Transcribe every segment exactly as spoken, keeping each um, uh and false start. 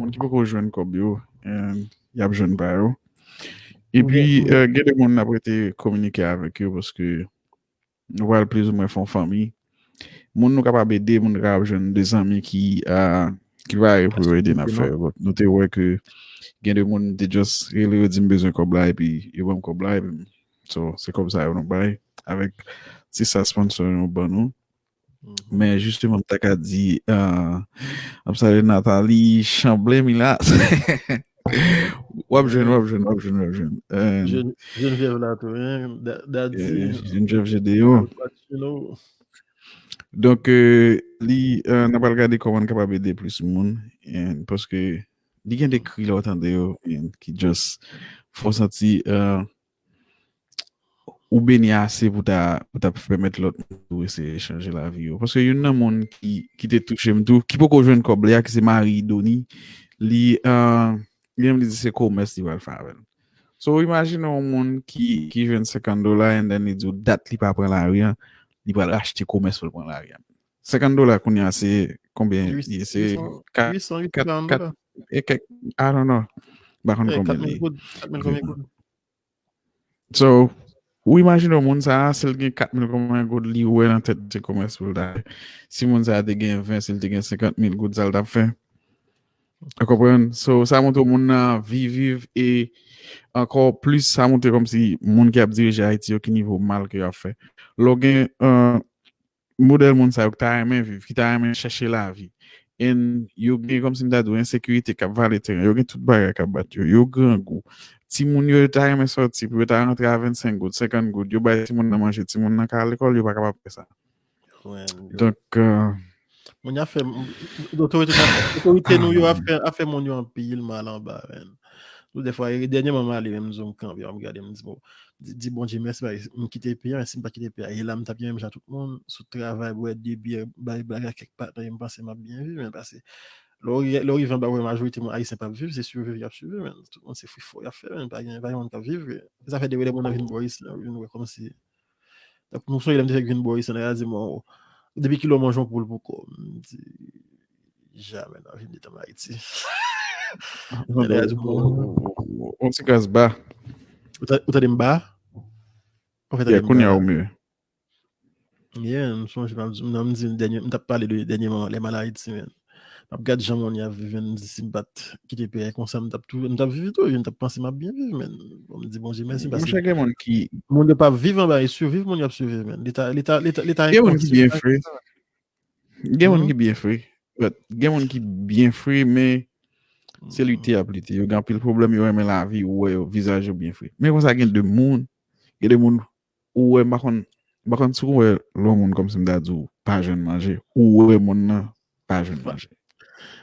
moun ki poko jwenn kòb yo, and y ap jwenn pa yo. Epi, euh, gen de moun n ap rete kominike avèk yo paske nou pral plizoumwen fè yon fanmi. Moun nou kapab ede, moun nou kapab jwenn, de zanmi ki, euh, ki pare pou yo ede n ap fè. But nou te wè ke gen de moun te just rele yo di m bezwen kòb la epi yo ban m kòb la epi so se kòb sa yo nou bay avèk ti sa sponsor yo ban nou. Men jisteman m ta ka di, euh, m ap salye Nathalie Chamblin Milas. W ap jwenn, w ap jwenn, w ap jwenn, w ap jwenn. Euh, Geneviève la tou, hein? Daddy, Geneviève Gédéon. Donk, euh, li, euh, n ap al gade kòman n kapab ede plis moun, and paske li gen de kri lè w tande yo, and ki just fè w santi, euh, ou beni ase pou ta, pou ta pèmèt lòt moun tou eseye chanje lavi yo. Paske youn nan moun ki, ki te touche m tou, ki poko jwenn kòb li a, ki se mari Doni, li, euh, li menm li di se komès li pral fè avè l. So, imajine yon moun ki, ki jwenn senkant dola, and then li di w dat li pa pran lari an, li pral achte komès pou l pran lari an. Senkant dola kounye a se konbyen li ye? Se kat, kat, kat e kèk, I don't know. M pa konn konbyen li ye. Kat mil goud, kat mil konbyen goud? So, ou imajine yon moun sa a, si l gen kat mil konbyen goud li wè nan tèt se komès pou l ta fè. Si moun sa a te gen ven, si l te gen senkant mil goud, sa l t ap fè? Ou konprann? So, sa montre moun nan viv, viv, e ankò plis, sa montre kòmsi moun ki ap dirije Ayiti yo, ki nivo mal ke y ap fè. Lè w gen, euh, modèl moun sa yo ki ta renmen viv, ki ta renmen chèche lavi. And yo gen, kòmsi m ta di w, ensekirite k ap vale teren, yo gen tout bagay k ap bat yo, yo grangou. Timoun yo, yo ta renmen sòti pou yo ta rantre a vennsenk goud, senkant goud, yo bay timoun nan manje, timoun nan ka al lekòl, yo pa kapab fè sa. Donk, euh, moun y ap fè, otorite, otorite nou yo ap fè, ap fè moun yo anpil mal anba, man. Nou, dèfwa, e dènyèman, m ale, menm, m kanpe, m gade, m di, bon, di, di Bondye mèsi, paske m kite peyi a, men si m pa kite peyi a, e la m t ap ye menm jan tout moun, sou travay, bwè de byè, bay blaga kèk patnè, m panse m ap byen viv, men pase, lè w ri-, lè w rive anba, w wè majorite moun ayisyen p ap viv, se siviv y ap siviv, men tout moun se frifò y ap fè, men pa gen, pa gen moun k ap viv vre. Sa fè de lè moun nan vin bò isit la, vin wè kòmsi Donk, nou sonje lè m te fèk vin bò isit, nèg la di m, depi kilè w manje yon poul pou kò w? M di, jamè nan vi m te tann Ayiti. Nèg la di m, yon ti gaz ba. Ou ta-, ou tande m ba? Ou fè tande m ba? Yeah, kounye a ou mye. Yeah, m sonje, m, nan m di dènye, m t ap pale de dènyèman, lè m al Ayiti, men. M ap gad jan moun y ap viv, men m di si m pa t kite peyi a konsa, m t ap tou, m t ap viv tou, m t ap panse m ap byen viv, men. Bon, m di Bondye mèsi, paske monchè, gen moun ki moun yo p ap viv anba, e siviv moun y ap siviv, men. Leta, leta, leta, leta gen moun ki byen fre. Gen moun ki byen fre. But gen moun ki byen fre, men se lite y ap lite. Yo gen anpil pwoblèm, yo renmen lavi, ou wè yo, vizaj yo byen fre. Men konsa gen de moun, gen de moun ou wè, m pa konn, m pa konn si w wè lè yon moun kòmsi m ta di w pa jwenn manje, ou wè moun nan pa jwenn manje.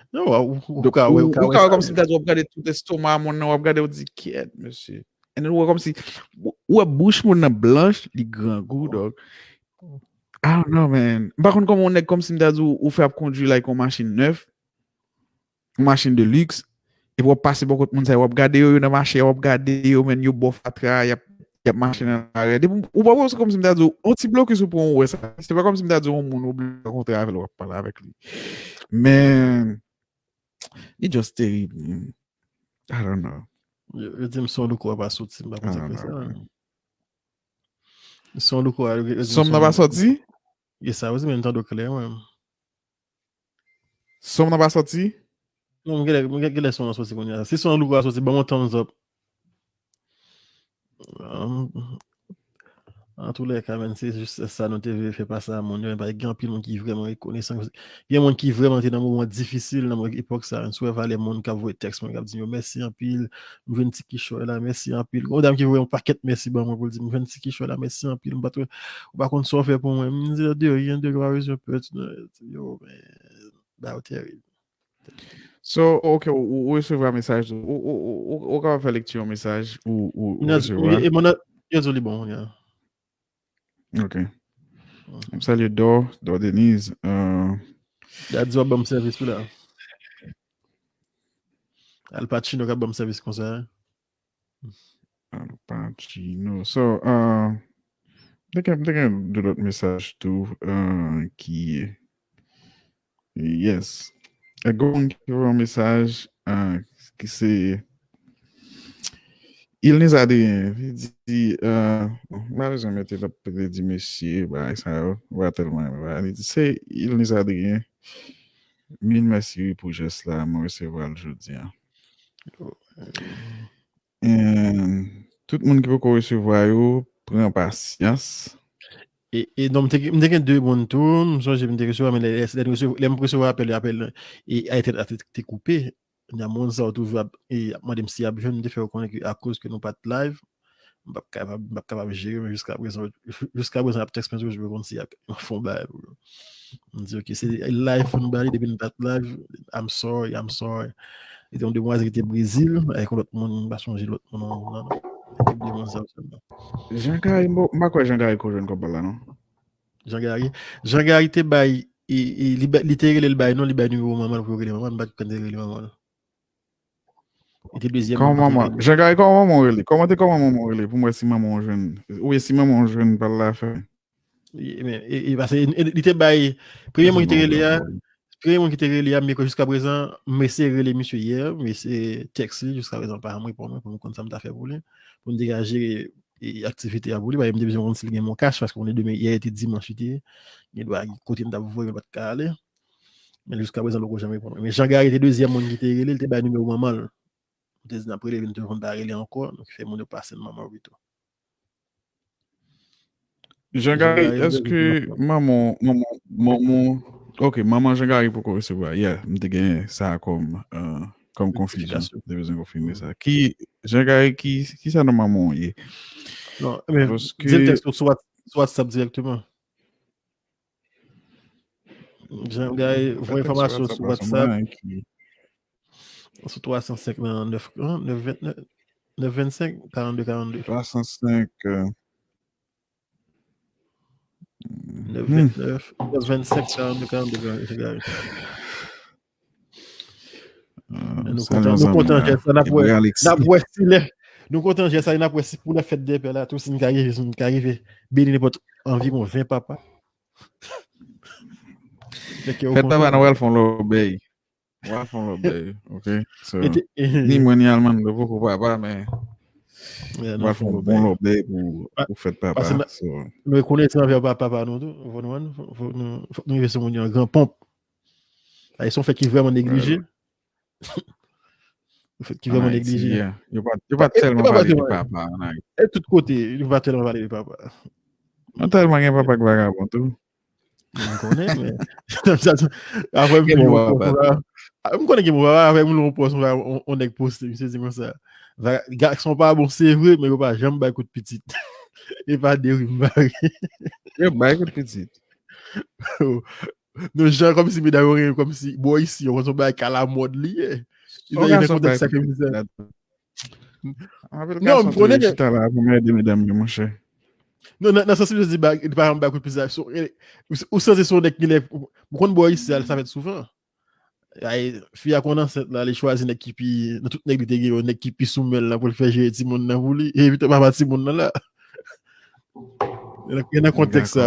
Non, ou, ou, ou ka wè, ou ka wè kòmsi m ta di w ap gade tout estoma moun nan, w ap gade, w di, kyèt, mesye. And ou wè kòmsi, ou wè bouch moun nan blanch, li grangou, dog. I don't know, man. M pa konn kòman yon nèg kòmsi m ta di w, ou fè ap kondui like yon machin nèf, yon machin de luxe, epi w ap pase bò kot moun sa yo, w ap gade yo, yo nan mache a, w ap gade yo, men yo bò fatra, y ap, y ap mache nan lari a. Depi ou pa wè, se kòmsi m ta di w, yon ti blokis ou pran, ou wè sa. Se pa kòmsi m ta di w, yon moun ou oblije rankontre avè l, w ap pale avèk li. Men, li just terib, man. I don't know. Yo, yo di m son louko a pa soti, m pa konn sa k fè sa, man. Son louko a, yo, yo di m son louko. Son nan pa soti? Yes, sa, yo di m tande w klè, mwen. Son nan pa soti? Non, mwen gen lè, mwen gen lè son nan soti kounye a. Si son louko a soti, ban mwen thumbs up. An tou lè ka, menm, se jis sa nou te vle fè pase a moun yo, men pa gen anpil moun ki vrèman rekonesan. Gen moun ki vrèman te nan moman difisil nan epòk sa, si w wè valè moun k ap voye tèks mwen, k ap di m yo mèsi anpil, m jwenn ti kichòy la, mèsi anpil. Gen yon dam ki voye yon pakèt mèsi ban mwen pou l di m jwenn ti kichòy la, mèsi anpil, m pa t wè, ou pa konn sa w fè pou mwen. M di, de rien, de rien, pa bezwen pè, yo, men, ba yo terib. So, ok, ou, ou resevwa mesaj, ou, ou, ou, ou, ou kapab fè lekti yon mesaj, ou, ou, ou resevwa. E mwen, yo di w li bon, ya. Ok. M salye Dò, Dò Deniz. Euh, Daddy w ap ban m sèvis tou la. Al Pacino k ap ban m sèvis konsa. Al Pacino. So, euh, m te gen, m te gen de lòt mesaj tou, euh, ki, yes. E gen yon moun ki voye yon mesaj, ah, ki se Ilniz Adrien, li di, ah, bon, m pa bezwen mete l ap di mesye, bagay sa yo, m pa tèlman renmen bagay. Li di, se Ilniz Adrien, mil mèsi wi pou jès la, mwen resevwa l jodi a. And tout moun ki poko resevwa yo, pran pasyans. E, e non, m te, m te gen de moun tou, m sonje m te resevwa, men lè, lè, lè m resevwa, lè m resevwa apèl, apèl, e, a, entènèt la te, te koupe. Nan moun sa yo toujou ap, e, ap mande m si y ap jwenn, m te fè yo konnen ke akoz ke nou pa t live, m p ap kapab, m p ap kapab jere, men jiska prezan, jiska prezan y ap tèks mwen toujou pou konn si y ap fè yon bagay pou yo. M di, ok, se live pou nou ba li, depi nou pa t live, I'm sorry, I'm sorry. E te yon demwazèl ki te Brezil, avèk yon lòt moun, m pa sonje lòt moun nan, nan, nan. E te de moun sa yo sèlman. Jean Gary, m pa kwè Jean Gary ko jwenn kòb la, non? Jean Gary. Jean Gary te bay, e, e, li, ba- li te rele l bay non, li bay nimewo manman l pou yo rele manman l, m pa t konn te rele manman l. Li te dezyèm Kòman moun ki te manman? rele. Jean Gary, kòman manman w rele? Kòman te kòman manman w rele? Pou m wè si manman w jwenn. Ou si manman w jwenn pa l la fè. Li, men, e, e, paske li, li te bay, premye moun ki te rele a, premye moun ki te rele a, men jiska prezan, m eseye rele misye yè, m eseye tèks li, jiska prezan, pa janm reponn mwen, pou m konn sa m ta fè pou li, pou m te ka jere e, aktivite a pou li, paske m te bezwen konn si l gen MonCash, paske konnen demen, yè te dimanch, li te, gen dwa kote m t ap voye, m pa t ka ale. Men jiska prezan, l poko janm reponn mwen. Men Jean Gary te dezyèm moun ki te rele, li te bay nimewo manman l. M te di n ap rele, vin telefòn pa rele ankò, nou ki fè moun yo pase l manman l pito. Jean Gary, èske manman, manman, manman, ok, manman Jean Gary poko resevwa. Yeah, m te gen sa kòm, euh, kòm konfizyon. M te bezwen konfime sa. Ki, Jean Gary, ki, ki sa nan manman w ye? Non, men, di l tèks sou Whats- sou WhatsApp dirèkteman. Jean Gary, voye enfòmasyon sou WhatsApp. Sou twa san senk nan nèf, non, nèf vennsenk, karannde karannde. twa san senk, euh, nèf vennèf, nèf vennsenk, karannde karannde, Jean Gary. euh, Nou salyon kontan, nou zanmi kontan la, jès la, n ap wè, Ebre Alexis. N ap wè si lè, nou kontan jès la, n ap wè si pou lè fèt dè pè la, tou si n ka rive, si n ka rive beni nenpòt anviwon ven papa. Fèt papa, nou pral fè yon lòbèy. Nou pral fè yon lòbèy, ok? So, ni mwen ni Alman, nou poko papa, men nou pral fè yon bon lòbèy pou, pou fèt papa. So, nou rekonesan anvè papa, papa nou tou. Fò nou, fò, fò nou, fò nou rive sou moun yo an gran ponp. Sa se yon fèt ki vrèman neglije. Yon fèt ki vrèman neglije. Yo pa, yo pa tèlman pale de papa an Ayiti. E tout kote, yo pa tèlman pale de papa. Nou tèlman gen papa k vagabon tou. M konnen, men apre m fin yon pòs, m konnen gen bon papa, apre m fin yon pòs, yon nèg poste, misye di konsa, gason pa bon, se vre, men yo pa janm bay kout pitit. E pa de ri m bare. Yo bay kout pitit. Nou jan kòmsi medam yo renmen, kòmsi bò isi, yo konn se yon bagay k alamòd li ye. Li nan kontèks sa ke misye. Non, m konnen, men chita la pou m ede medam yo, monchè. Non, nan, nan sans li di, li pa janm bay kout pitit. Ou santi se yon nèg ki lè, ou konn bò isi a, sa fèt souvan. Ay, fi a konn ansent la, li chwazi nèg ki pi, nan tout nèg li te gen yo, nèg ki pi sou men l la pou l fè jere timoun nan pou li, e evite papa timoun nan la. E nan kontèks sa.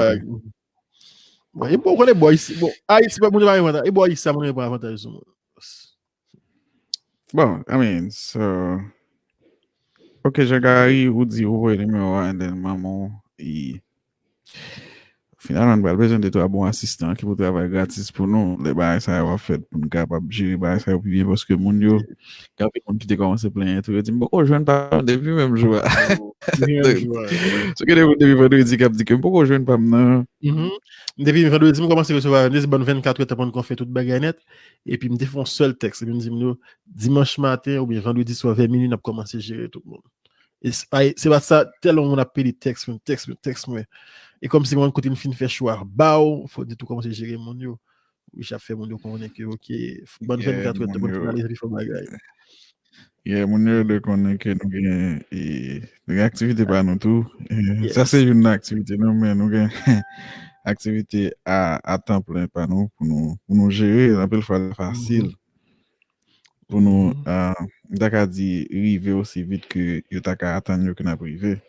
Bon, e bon, ou konnen bò isi, bon, Ayiti, moun yo pa gen avantaj, e bò isi sa moun yo pran avantaj sou moun. Bon, I mean, so, ok, Jean Gary, ou di ou voye nimewo a, and then manman w, e, finalman, nou pral bezwen de twa bon asistan ki pou travay gratis pou nou, lè bagay sa yo ap fèt, pou nou kapab jere bagay sa yo pi byen, paske moun yo, gen anpil moun ki te kòmanse plenyen tou, yo di, "M poko jwenn pa m depi menm jou a." Depi menm jou a. Se gen de moun depi vandredi k ap di ke, "M poko jwenn pa m nan." Depi vandredi, m kòmanse resevwa, m te di, "Ban m vennkat è tan pou n konfè tout bagay nèt." Epi m te fè yon sèl tèks. Epi m di moun yo, dimanch maten oubyen vandredi swa vè minui, n ap kòmanse jere tout moun. E se pa, se pa sa, tèlman moun ap pede tèks mwen, tèks mwen, tèks mwen. E kòmsi mwen, kote m fin fè chwa ba w, fò di tou kòmanse jere moun yo. Wi, ap fè moun yo konnen ke, ok, ban m vennkat è tan pou n finalize pi fò bagay. Yeah, moun yo dwe konnen ke nou gen, e, nou gen aktivite pa nou tou. E, sa se youn nan aktivite nou, men nou gen aktivite a, a tan plen pa nou pou nou, pou nou jere. Anpil fwa, li pa fasil pou nou, e, m ta ka di, rive osi vit ke yo ta ka atann yo ke n ap rive.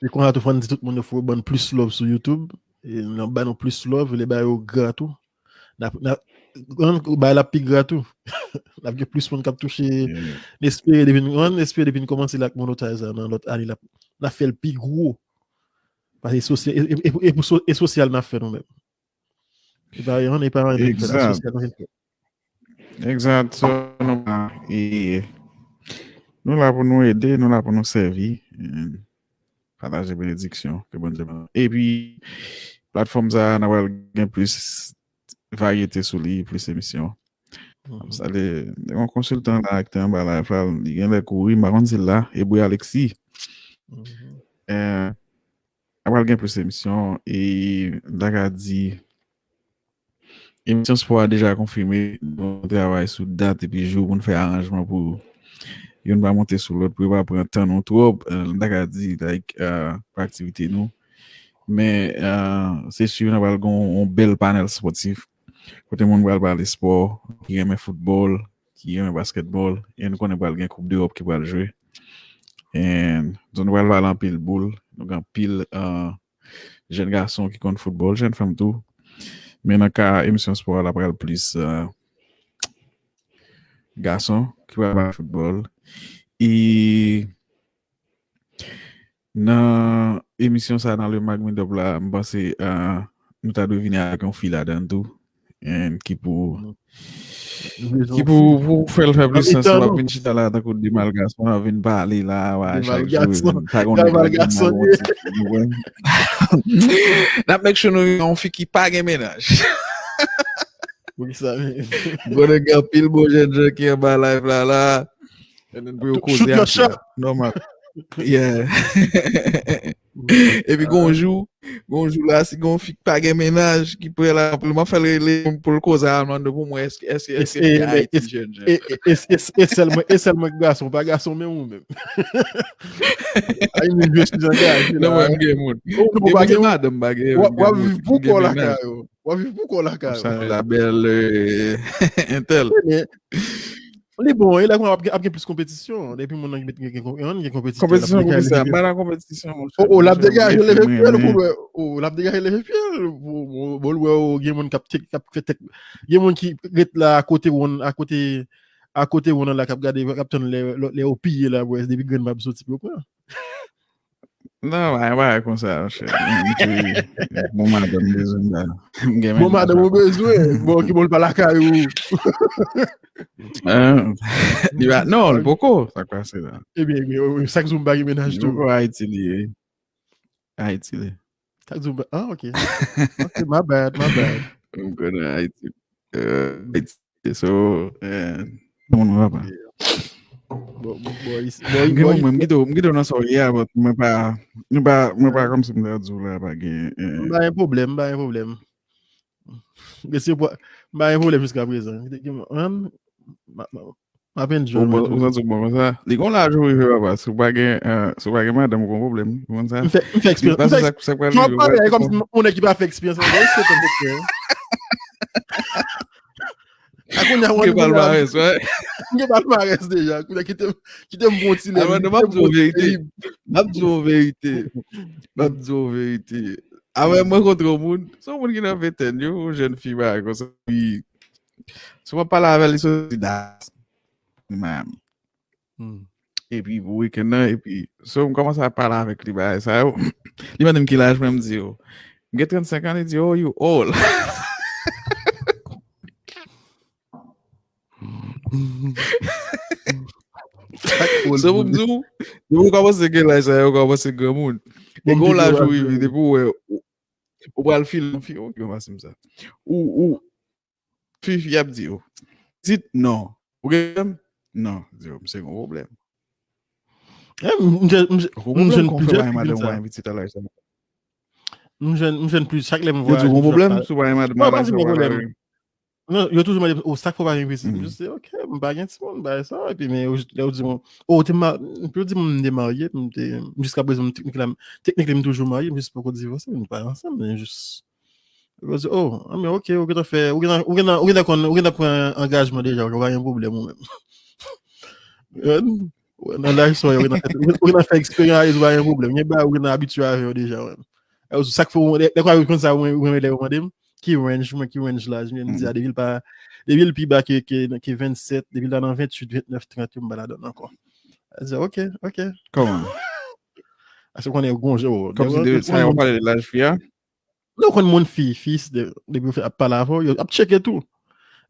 E konsa tou, fò n di tout moun yo fò yo ban n plis love sou YouTube. E n ap ba nou plis love, lè bagay yo gra tou. N ap, n ap, bay la pi gra tou. L ap gen plis moun k ap touche. N espere depi n espere depi n kòmanse l ak Monotaz la nan lòt ane l ap fè l pi gwo. Paske e sosyal n ap fè nou menm. E pa yon, e pa yon. Egzat. Egzat. So, nou pa, e, nou la pou nou ede, nou la pou nou sèvi. E, pataje benediksyon ke Bondye ban. Epi, platfòm sa a, n ap gen plis varyete sou li, plis emisyon. M ap salye yon konsiltan la ki te anba live la, li genlè kouri, m pa konn si l la, Ebri Alexis. E, apral gen plis emisyon, e m ta ka di, emisyon spò a deja konfime, nou travay sou dat epi jou pou n fè aranjman pou youn pa monte sou lòt, pou yo pa pran tan nou twòp, e, m ta ka di, like, e, pou aktivite nou. Men, e, se si n apral gen yon bèl panèl spòtif, kote moun pral pale spò, ki renmen foutbòl, ki renmen baskètbòl, e nou konnen pral gen Koup Dewòp ki pral jwe. E nou pral pale anpil boul, nou gen anpil, e, jèn gason ki konn foutbòl, jèn fanm tou. Men nan ka emisyon spò a, l ap pral plis, e, gason ki pral pale foutbòl. E nan emisyon sa, nan Le Mag Midòp la, m panse, e, nou ta dwe vini ak yon fi ladan l tou. E ki pou, ki pou, pou fè l fè plis sans, w ap vin chita la tankou de malgason, w ap vin pale la, w a chak jou, e vin pa gon nèg la vin nan yon ti fi, ou konprann? N ap make sure nou gen yon fi ki pa gen mennaj. Pou ki sa menm? Bon, nèg, gen anpil bon jèn jan ki anba live la, la. E pou yo koze afè. Nòmal. Yeah. Epi gon jou, gon jou la, si gon fi k pa gen mennaj, ki prè la, pou m ap fè l rele pou l koze a, Armando, pou mwen, èske, èske, èske fi a Ayiti jèn jan? E sèl mwen, e sèl mwen k gason, pa gason menm ou menm. Ay, men je suis engagé la. Non, mwen, m gen moun. Epi m gen madanm, m pa gen, w ap viv pou kò lakay ou. W ap viv pou kò lakay ou. Sa la bèl, e, entèl. Li bon, e la kounya ap gen, ap gen plis konpetisyon. Depi moun nan gen, gen, gen, gen konpetisyon. Konpetisyon pou ki sa? M pa nan konpetisyon, monchè. O, o, l ap degaje leve pye l pou l wè. O, l ap degaje leve pye l pou, pou, pou l wè, o, gen moun k ap, k ap fè tèt. Gen moun ki ret la akote wonn, akote, akote wonn nan la k ap gade, k ap tann lè, lè, lè yo piye la, pou wè depi grenn bab soti pou yo pran. Non, pa gen bagay konsa, monchè. M te, bon madanm m bezwen la. M gen menaj. Bon madanm ou bezwen? Bon, ki bon l pa lakay ou? Li pa, non, li poko. Sa k pase la? Ebyen, ebyen, wi, sak di w m pa gen mennaj tou. Li poko, Ayiti li ye. Ayiti li. Sak di w m pa, ah, ok. Ok, my bad, my bad. M konnen Ayiti. E, Ayiti. So, e, moun papa. Bon, bon, bon, isi, bon, gen moun, mwen, m kite w, m kite w nan sa w ye a, but mwen pa, mwen pa, mwen pa kòmsi m ta di w la, pa gen, e. M pa gen pwoblèm, m pa gen pwoblèm. Mesye, m pa gen pwoblèm jiska prezan. M, m, m ap enjoy mwen tou. Ou santi w bon konsa? Li gon laj ou rive, papa. Si w pa gen, e, si w pa gen madanm, ou gon pwoblèm. Ou konn sa? M fè, m fè eksperyans. M fè, sa, sa pral rive, w ap pale kòmsi m, yon nèg ki pa fè eksperyans ankò. Isi, tankou frè. A kounye a, m gen palmarès, wi. M gen palmarès deja. Kounye a, kite m, kite m bon ti lè. A, mwen, non, m ap di w verite. M ap di w verite. M ap di w verite. Avè, m rankontre yon moun, se yon moun ki nan ventèn, yon jèn fi, bagay konsa. Epi, si w ap pale avè l, li soti Dallas, Miami. Hmm. Epi pou wikenn nan, epi, so, m kòmanse ap pale avèk li, bagay sa yo. Li mande m ki laj mwen, m di yo, m gen trannsenk an, li di, "Oh, you old." So, pou m di w, depi w kòmanse gen laj sa yo, w kòmanse granmoun. E gon laj ou rive, depi w wè, ou, ou pral file yon fi, oh, ki pase m sa. Ou, ou, Fi, fi ap di yo, "Pitit, non. Ou gen pwoblèm?" "Non." Di yo, "Misye gen pwoblèm." Eh, m, m, m, m, m jwenn plizyè fi konsa. M jwenn, m jwenn plis, chak lè m vwayaje, m jwenn plis. Yo di, "Ou gen pwoblèm si w pa gen madanm nan lari?" Non, yo toujou mande, "O, sa k fè w pa gen pitit?" M jis di, "Ok, m pa gen timoun, bagay sa." Epi, men, yo, yo di, "O, ou te ma-," m te di, "M te marye, m te, jiska prezan, m teknik la, teknik li, m toujou marye, m jis poko divòse, m pa ansanm, men jis." Yo di, "O, anben, ok, ou gentan fè, ou gentan, ou gentan, ou gentan konn, ou gentan pran angajman deja, ok, ou pa gen pwoblèm ou menm." Nan laj sa yo, ou gentan fè, ou gentan fè eksperyans, ou pa gen pwoblèm. Gen bagay ou gentan abitye avè yo deja, ou menm. E ou, sa k fè ou, lè, lè konsa, ou, ou renmen lè yo mande m, ki range mwen, ki range laj mwen, m di a depi l pa, depi l pi ba ke, ke, ke vennsèt, depi l ta nan venntuit, vennèf, trant, yo m pa ladann ankò. Mwen di, ok, ok. Kòman? Ase konnen gon jan. Kòmsi de sa yo pale de laj fi a? Non, konn moun fi, fi, depi yo ap pale avè w, yo ap tcheke tou.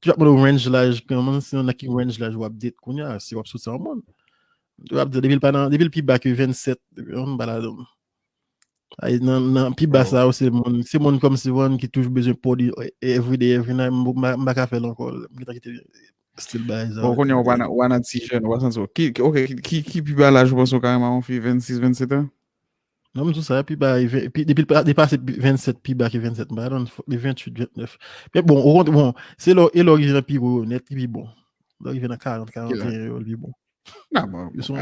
Yo ap mande w range laj, kòman si nan ki range laj w ap date kounye a, si w ap soti an moun. Yo ap di depi l pa nan, depi l pi ba ke vennsèt, depi yon bala dom. Ay nan nan pi ba sa yo se moun, se moun kòmsi moun ki toujou bezwen pòdi everyday, every night, m pa ka fè l ankò, m gentan kite stil bagay sa. Bon, kounye a w pa nan, w pa nan ti jèn, w pa santi w. Ki, ok, ki, ki pi ba laj ou panse w ka renmen yon fi, vennsis, vennsèt an? Non, m di w sa, pi ba, depi l depase vennsèt, pi ba ke vennsèt, m pa donn, fòk li venntuit, vennèf. Men bon, okontrè, bon, se lè, e lè w rive nan pi wo yo nèt, li pi bon. Lè w rive nan karant, karanteyen yo, li pi bon. Non, bon, se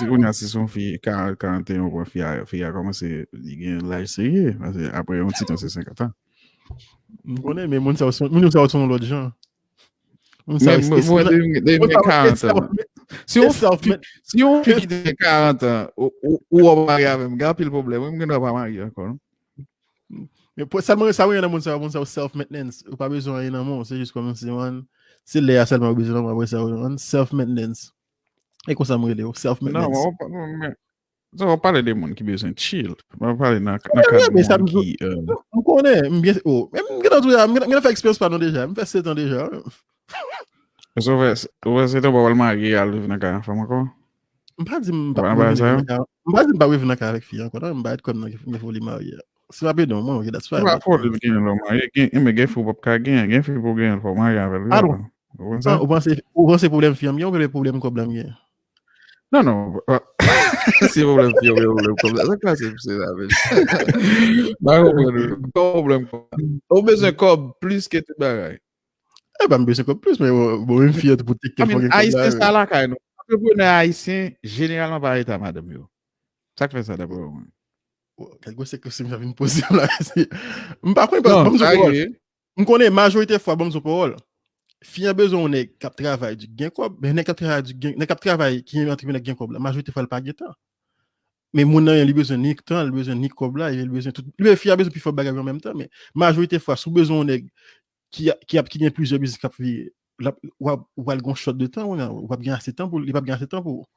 kounye a, si se yon fi karant, karanteyen, ou pran fi a, fi a kòmanse, li gen laj serye, paske apre yon ti tan, se senkant an. M konnen, men moun sa yo se yon lòt jan. Mwen, mwen, mwen, mwen gen karant an. Si yon fi ki te gen karant an, ou wè w marye avè m, gen anpil pwoblèm. Mwen, mwen gen dwa pa marye ankò, non? Men sa mwen, sa mwen nan moun sa, moun sa self maintenance. Ou pa bezwen anyen nan men w, se jis kòmanse, se lè a sèlman ou bezwen nan men, apre sa ou self maintenance. E konsa mwen rele yo, self maintenance. Non, w pale de moun ki bezwen chill. Mwen pale nan kad moun ki. M konnen, m byen. Oh, m gen nan tou, m gen fè eksperyans pa nou deja. M fè sèt an deja. Ou vè se tan w pral marye al viv nan kay yon fanm ankò? M pa di m pa vle viv nan kay. M pa di m pa vle viv nan kay avèk fi ankò, non, m pa ret kwè m nan gen foli marye. Se pa pede mwen, ok, that's fine. Se pa foli gen lè w marye, gen, men gen fi w p ap ka genyen, gen fi pou genyen, fò w marye avè l. Ou konprann sa? Ou panse, ou panse pwoblèm fi an m gen, ou panse pwoblèm kòb la m gen? Non, non. Se pwoblèm fi an, pwoblèm kòb la. Sa klase misye la, men. Ba konprann ou. Pwoblèm kòb la. Ou bezwen kòb plis ke tout bagay. E pa m bezwen kòb plis, men bon, menm fi an tou pou tek kèk fò gen kòb la. Ayisyen sa lakay nou. Antreprenè ayisyen, jeneralman pa rete a madanm yo. Sa k fè sa, daprè ou menm? Kèk gwo se kesyon m vin poze la. M pa konn, ban m sou pawòl. M konnen majorite fwa, ban m sou pawòl. Fi an bezwen yon nèg k ap travay di gen kòb, men nèg k ap travay di gen, nèg k ap travay ki gen antreprenè gen kòb la, majorite fwa li pa gen tan. Men moun nan li bezwen ni tan, li bezwen ni kòb la, li bezwen tout, li bezwen fi a bezwen pi fò bagay yo an menm tan, men majorite fwa si w bezwen yon nèg ki ki ap ki gen plizyè biznis k ap vire, w ap ou pral gen yon short de tan, ou p ap gen ase tan pou li, p ap gen ase tan pou ou.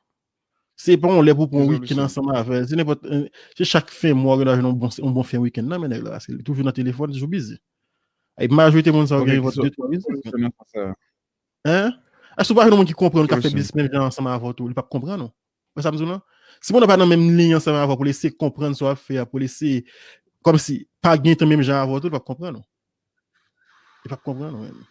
Se pa yon lè pou pran yon wikenn ansanm avè l, se nenpòt, se chak fen mwa ou gen dwa jwenn yon bon, yon bon fen wikenn nan men nèg la, paske li toujou nan telefòn, toujou bizi. E majorite moun sa yo gen vòt de twa biznis. Hein? Èske ou pa jwenn yon moun ki konprann ou, k ap fè biznis menm jan ansanm avè w tou, li p ap konprann ou? Wè sa m di w lan? Si moun nan pa nan menm liy ansanm avè w pou l eseye konprann sa w ap fè a, pou l eseye kòmsi pa gen tan menm jan avè w tou, li p ap konprann ou. Li p ap konprann ou menm.